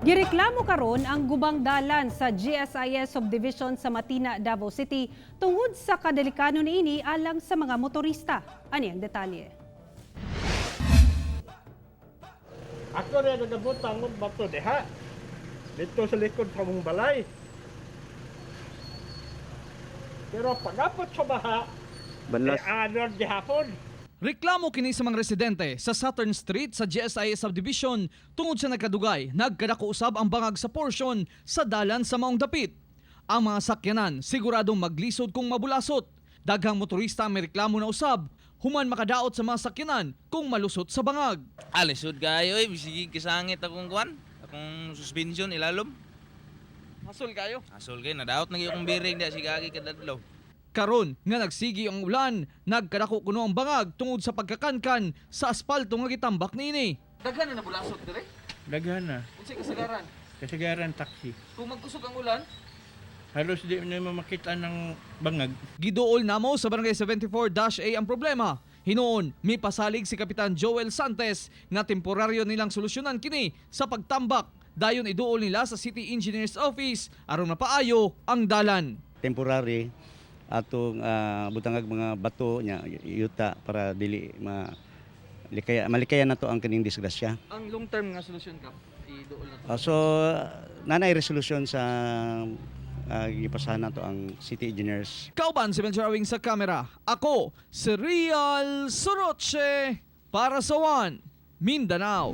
Gireklamo karon ang gubang dalan sa GSIS Subdivision sa Matina, Davao City tungod sa kadelikano niini alang sa mga motorista. Ani ang detalye. Ako rin nagabutang og bato diha. Dito sa likod sa mong balay. Pero pagabot sa baha, Banlas. eh, anod gihapon. Reklamo kini sa mga residente sa Saturn Street sa GSIS Subdivision tungod sa nagkadugay, nagkadako usab ang bangag sa portion sa dalan sa maong dapit. Ang mga sakyanan siguradong maglisod kung mabulasot. Daghang motorista ang may reklamo na usab human makadaot sa mga sakyanan kung malusot sa bangag. Ah, lisod kayo eh. Sige, kisangit akong kuan. Akong suspension ilalom. Hasol kayo. Asol kayo, nadaot na gyud akong biring diya. Sige, agi kadadlaw. Karon nga nagsigi ang ulan, nagkadako kuno ang bangag tungod sa pagkakankan sa aspalto nga gitambak niini. Daghan na nabulasot dire. Daghan na. Unsay kasagaran? Kasagaran taxi. Kung magkusog ang ulan, Halos di na mo makita ng bangag. Giduol namo sa Barangay 74-A ang problema. Hinuon, may pasalig si Kapitan Joel Santes nga temporaryo nilang solusyonan kini sa pagtambak. Dayon iduol nila sa City Engineer's Office aron mapaayo ang dalan. Temporary atong butangag mga bato nya yuta para dili ma likaya malikaya na to ang kining disgrasya. Ang long term nga solusyon kap, iduol na So nanay resolution sa gipasahan nato ang city engineers. Kauban si Bencher Awing sa kamera. Ako, si Real Soroche para sa One, Mindanao.